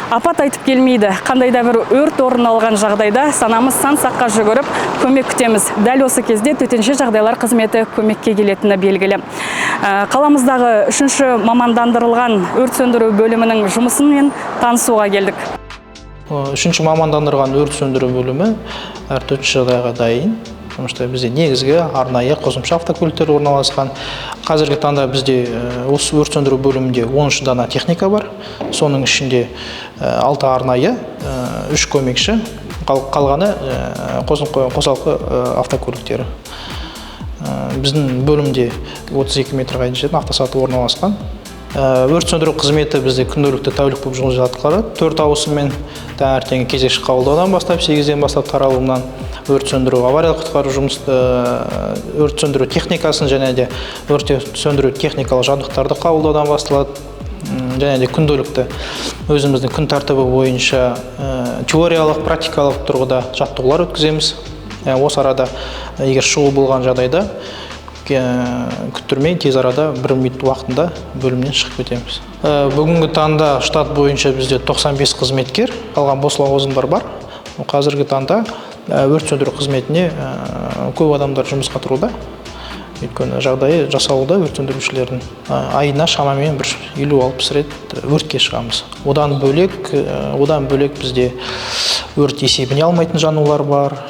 Апат айтып келмейді. Қандай да бір өрт орын алған жағдайда санамыз сан саққа жүгіріп, көмек күтеміз. Дәл осы кезде төтенше жағдайлар қызметі көмекке келетіні белгілі. Қаламыздағы үшінші мамандандырылған өрт сөндіру бөлімінің жұмысымен танысуға келдік. Үшінші мамандандырылған өрт сөндіру бөлімі әр төтенше жағдайға дайын, потому что бізде негізгі, арнайы, қосымша автокөліктер орналасқан. Қазіргі таңда бізде осы өрт сөндіру бөлімінде 13 дана техника бар. Соның ішінде 6 арнайы, 3 көмекші, қалғаны қосалқы автокөліктері. Біздің бөлімде 32 метрға дейін жететін автосаты орналасқан. Өрт сөндіру қызметі бізде күнделікті тәулік болып жұмыс атқарады. Төрт ауысыммен: таңертеңгі кезекші қабылдаудан бастап, 8-ден бастап таралымнан өрт сөндіру, авариялық құтқару жұмыс, өрт сөндіру техникасын және де өрт сөндіру техникалық жабдықтарды қабылдаудан басталады. Және де күнделікті өзіміздің күн тәртібі бойынша теориялық, практикалық тұрғыда жаттығулар өткіземіз. Осы арада егер шұғыл болған жағдайда күттірмей, тез арада бір минут уақытында бөлімнен шығып кетеміз. Бүгінгі таңда штат бойынша бізде 95 қызметкер, қалған бос лауазымдар бар. Қазіргі таңда өрт сөндіру қызметіне көп адамдар жұмысқа тұруда, өйткені жағдайы жасалуда өрт сөндірушілердің. Айына шамамен бір 50-60 рет өртке шығамыз. Одан бөлек бізде өрт есебіне алмайтын жанулар бар,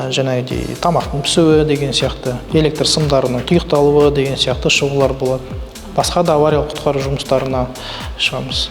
жаңағыдей тамақтың пісуі деген сияқты, электр сымдарының тұйықталуы деген сияқты шығулар болады. Басқа да авариялық құтқару жұмыстарына шығамыз.